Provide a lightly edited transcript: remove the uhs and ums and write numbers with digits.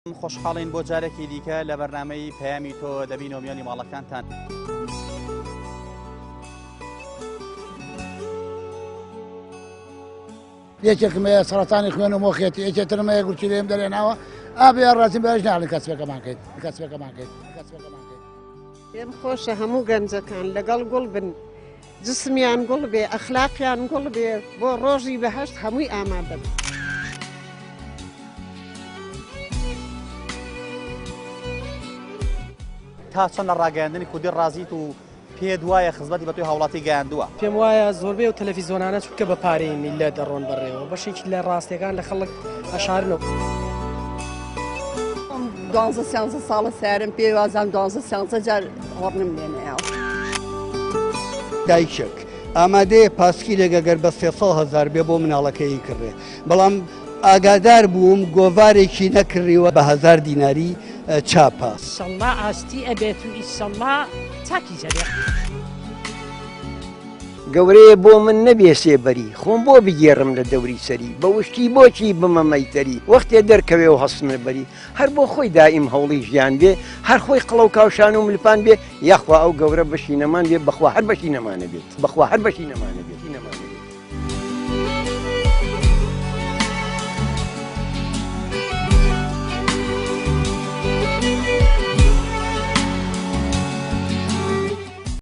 خۆشحاڵین بۆ جارێکی دیکە لە بەرنامەی پەیامی تۆ دەبینەوە میانی ماڵەکانتان. یەکێکم هەیە سەرەتانی خوێن و مۆخێتی یەکێترم هەیە گورچیلەیم دەرێناوە ئابێ ڕازیم بەش ناڵین کەسبەکەمان کەیت کەسبەکەمان کەیت کەسبەکەمان کەیت. پێم خۆشە هەموو گەنجەکان لەگەڵ گوڵ بن جسمیان گوڵ بێ ئەخلاقیان گوڵ بێ بۆ ڕۆژی بەهەشت هەمووی ئامادە بن. تا چەند لە ڕاگەیاندنی کوردی ڕازیت و پێت وایە خزمەتی بە تۆی هاوڵاتی گەیاندووە؟ پێم وایە زۆربەی ئەو تەلەفیزۆنانە چونکە بە پارەی میللەت دەڕۆن بەڕێوە بەشێکی لە ڕاستیەکان لە خەڵک ئەشارنەوە. دوانزە سیانزە ساڵە سیارم پێ وازان دوانزە سیانزە جار هۆڕنم لێ نەیاوە. دایکێک ئامادەیە پاسکیلێک ئەگەر بە 300 هەزار بێ بۆ مناڵەکەی کڕێ بەڵام ئاگادار بووم گۆڤارێکی نەکڕیوە بە هەزار دیناری چاپە. ئیشەڵڵا ئاشتی ئەبێت و ئیشەڵڵا چاکیش ئەبێ. گەورەیە بۆ من نەبێ سێبەری خۆم بۆ بگێڕم لە دەوری سەری بە وشکی بۆچی بمە مەیتەری وەختێ دەرکەوێ و هەستمە بەری هەر بۆ خۆی دائیم هەوڵی ژیان بێ هەر خۆی قڵەو کاوشان و ملپان بێ یاخوا ئەو گەورە بەشی نەمان بێ بەخوا هەر بەشی نەمانە بێت بەخوا هەر بەشی نەمانە بێت.